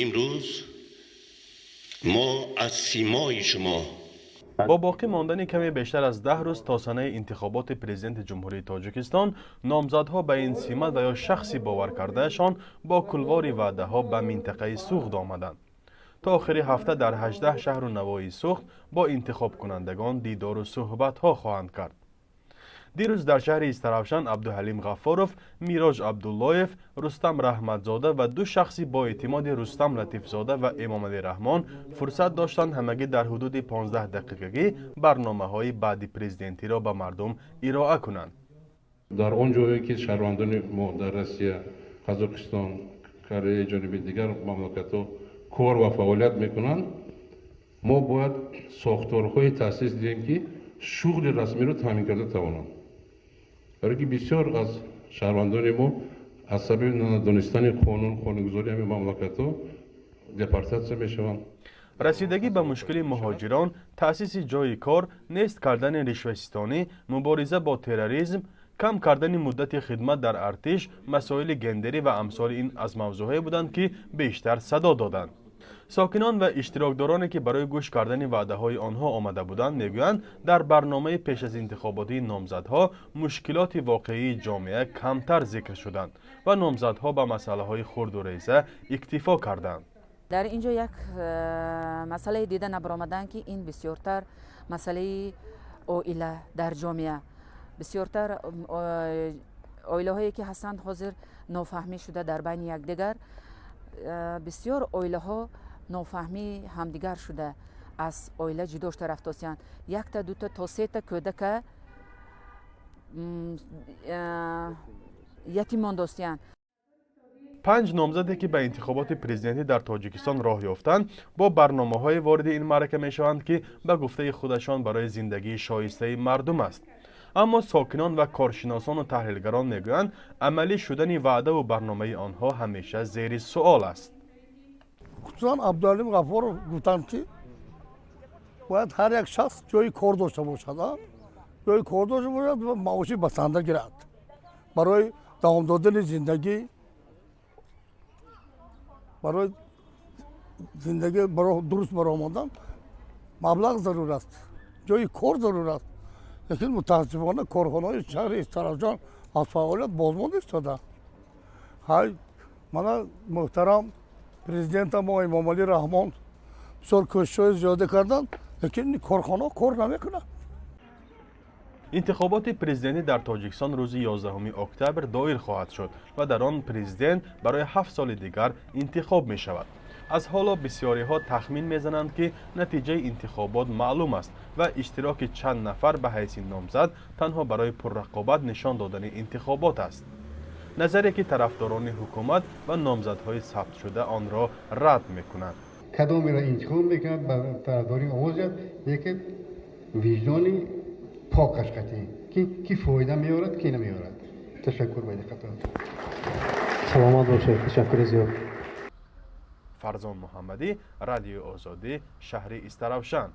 Имрӯз мо аз симои шумо. Бо боқӣ мондани каме бештар аз 10 рӯз то санаи интихоботи президенти Ҷумҳурии Тоҷикистон, номзадҳо ба ин симат ва ё шахси боваркардаашон бо кулвори ваъдаҳо ба минтақаи Суғд омаданд. То охири ҳафта дар 18 шаҳру навоҳии Суғд бо интихобкунандагон дидору суҳбатҳо хоҳанд кард. Дирӯз дар шаҳри Истаравшан Абдуҳалим Ғаффоров, Мироҷ Абдуллоев, Рустам Раҳматзода ва ду шахси боэътимоди Рустам Латифзода ва Эмомалӣ Раҳмон фурсат доштанд ҳамагӣ дар ҳудуди 15 дақиқагӣ барномаҳои баъди президентиро ба мардум ироа кунанд. Дар он ҷое ки шаҳрвандони мо дар Россия, Қазоқистон, Кореяи Ҷанубӣ, дигар мамлакатҳо кор ва фаъолият мекунанд, мо бояд сохторҳое таъсис диҳем, ки шуғли расмиро таъмин карда тавонанд, барое ки бисёр аз шаҳрвандони мо аз сабаби надонистани қонун, қонунгузории ҳамин мамлакатҳо депортатсия мешаванд. Расидагӣ ба мушкили муҳоҷирон, таъсиси ҷойи кор, нест кардани ришваситонӣ, мубориза бо терроризм, кам кардани муддати хидмат дар артиш, масоили гендерӣ ва амсоли ин аз мавзӯъҳое буданд, ки бештар садо доданд. Сокинон ва иштирокдороне, ки барои гӯш кардани ваъдаҳои онҳо омада буданд, мегӯянд, дар барномаи пеш аз интихоботии номзадҳо мушкилоти воқеии ҷомеа камтар зикр шуданд ва номзадҳо ба масъалаҳои хурду реза иктифо карданд. Дар ин ҷо як масъалае дида набаромаданд, ки ин бисёртар масъалаи оила дар ҷомеа, бисёртар оилаҳое ки ҳастанд, ҳозир нофаҳмӣ шуда дар байни якдигар, бисёр оилаҳо нофаҳмии ҳамдигар шуда, аз оила ҷудо шуда рафтосиянд, якта, дута то сета кӯдака ятим мондостиянд. Панҷ номзаде, ки ба интихоботи президентӣ дар Тоҷикистон роҳ ёфтанд, бо барномаҳое вориди ин маърака мешаванд, ки ба гуфтаи худашон барои зиндагии шоистаи мардум аст. Аммо сокинон ва коршиносону таҳлилгарон мегӯянд, амалӣ шудани ваъдаву барномаи онҳо ҳамеша зери суол аст. Хусусан Абдуалим Ғаффоров гуфтанд, ки бояд ҳар як шахс ҷои кор дошта бошад, ҷои кор дошта бошад ва маоши басанда гирад. Барои давом додани зиндагӣ, барои зиндагӣ дуруст баромадан маблағ зарур аст, ҷои кор зарур аст. Лекин мутаассифона корхонаҳои шаҳри Истаравшан аз фаъолият бозмонда истода. Ҳай, мана муҳтарам президента мо Эмомалӣ Раҳмон бисёр кӯшишҳои зиёда карданд, лекин корхонаҳо кор намекунанд. Интихоботи президентӣ дар Тоҷикистон рӯзи 11 октябр доир хоҳад шуд ва дар он президент барои 7 соли дигар интихоб мешавад. Аз ҳоло бисёриҳо тахмин мезананд, ки натиҷаи интихобот маълум аст ва иштироки чанд нафар ба ҳайси номзад танҳо барои пуррақобат нишон додани интихобот аст, назаре ки тарафдорони ҳукумат ва номзадҳои сабтшуда онро рад мекунанд. Кадомеро интихоб мекунад, ба тарафдорӣ овоз диҳад, лекин виҷдони покаш қатъӣ, ки фоида меорад, ки намеорад. Ташаккур ба диққатон. Саломат бошед, ташаккури зиёд. Фарзон Муҳаммадӣ, Радиои Озодӣ, шаҳри Истаравшан.